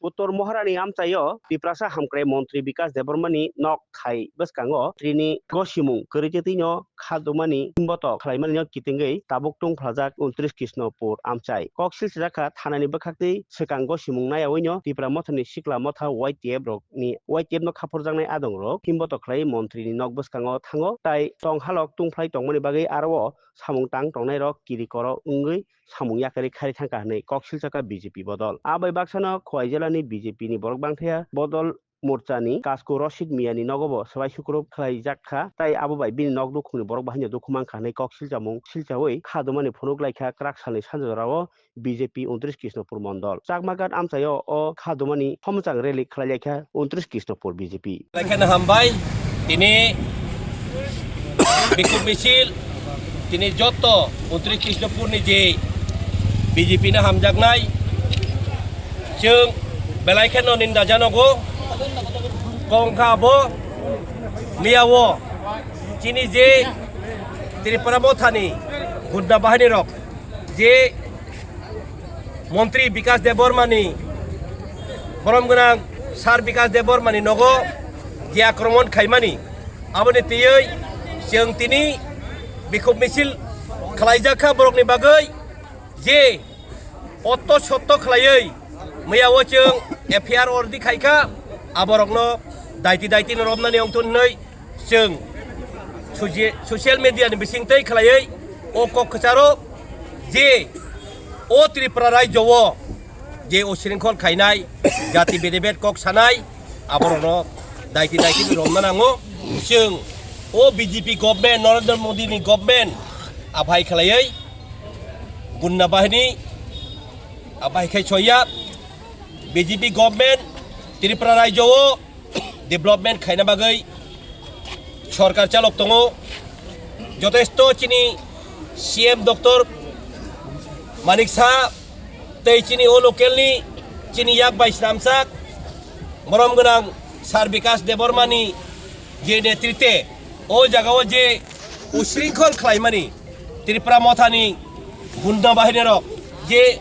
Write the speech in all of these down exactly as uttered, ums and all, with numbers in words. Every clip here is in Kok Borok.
Uttor Moharani amchaio Tiprasa hamkrai montri Bikas Debbarmani nok thai bwskango trini gosimung kwrwi twi no kha dumani botok khlaimani no kitingwi tabuk tungphlajak untris Krishnopur amchai. Kok silsijakha thanani bwkhaktwi swkang gosimung nayawi no Tipra Mothani sikla motha Y T F rok ni Y T F no khapurjaknai adongrok himbotok khlai montri ni nok bwskango thango tai tong halok tungphlai tongmani bagwi aro o samung tang tongnairok kiri koro wngwi samung yakarwi khari thangkha hwnwi kok silsakha B J P bodol. Abai baksano Khowai jilani B J P ni borok bangthaya bodol morchani Kasku Roshid Miyani nogobo swbai sukrub khlaijak kha, tai abo bai bini nok nukhungni borok bahai no dukhu mankha hwnwi kok silchamung silchaui kha dumani phunuk laikha kwrak salni sanja jorao B J P untris Krishnopur Mondol. Chakmagat amchaio o kha dumani homchang rally khlailaikha untris Krishnopur B J P. Laikha no hambai, tini bikhuk misil, tini joto untris Krishnopur ni je B J P no hamjaknai, chwng belai kheno ninda janogo, kongkha abo miyao chini je Tripura Mothani gunda bahini rok je Montri Bikas Debbarmani, borom gwnang Sir Bikas Debbarmani nogo je akromon khaimani, aboni twiwi chwng tini bikhuk misil khlaijak kha borokni bagwi, je otto sotto khlaiwi miyao chwng F I R order khaikha, aborokno daiti daiti no romnani wngthun hwnwi chwng soci-, social media ni bisingtwi khlaiwi o kok kwcharo je o Tripura rajyo o je o shringkhol khainai, jati bede bed kok sanai, aborokno daiti daiti ni romna nango. Chwng o B J P government, Narendra Modi ni government aphai khlaiwi gunda bahini aphai khai soya B J P government Tripura rajyo o development khaina bagwi sorkar chalok tongo. Jotesto chini C M Doctor Manik Saha tei chini o local ni chini yak bai snamsak borom gwnang Sir Bikas Debbarmani je netrite o jagao je ushringkhol khlaimani Tripura Mothani gunda bahini rok je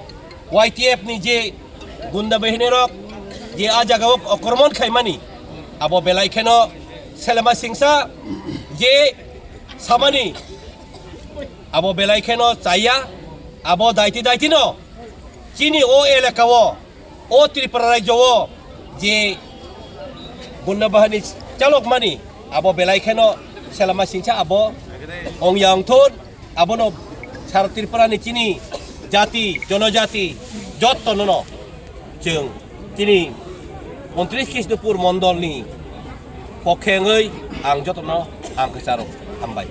Y T F ni je gunda bahini rok je a jagao okromon khaimani abo belai kheno selema singsa je samani abo belai kheno chaya abo daiti daiti no chini o elaka o o Tripura rajyo o je gunda bahini chalokmani abo belai kheno selama singsa abo ongya ongthun abono sara Tripura ni chini jati jonojati jotto nono chwng chini untris Krishnopur mondol ni pokhe wngwi ang jotono ang kwcharo hambai.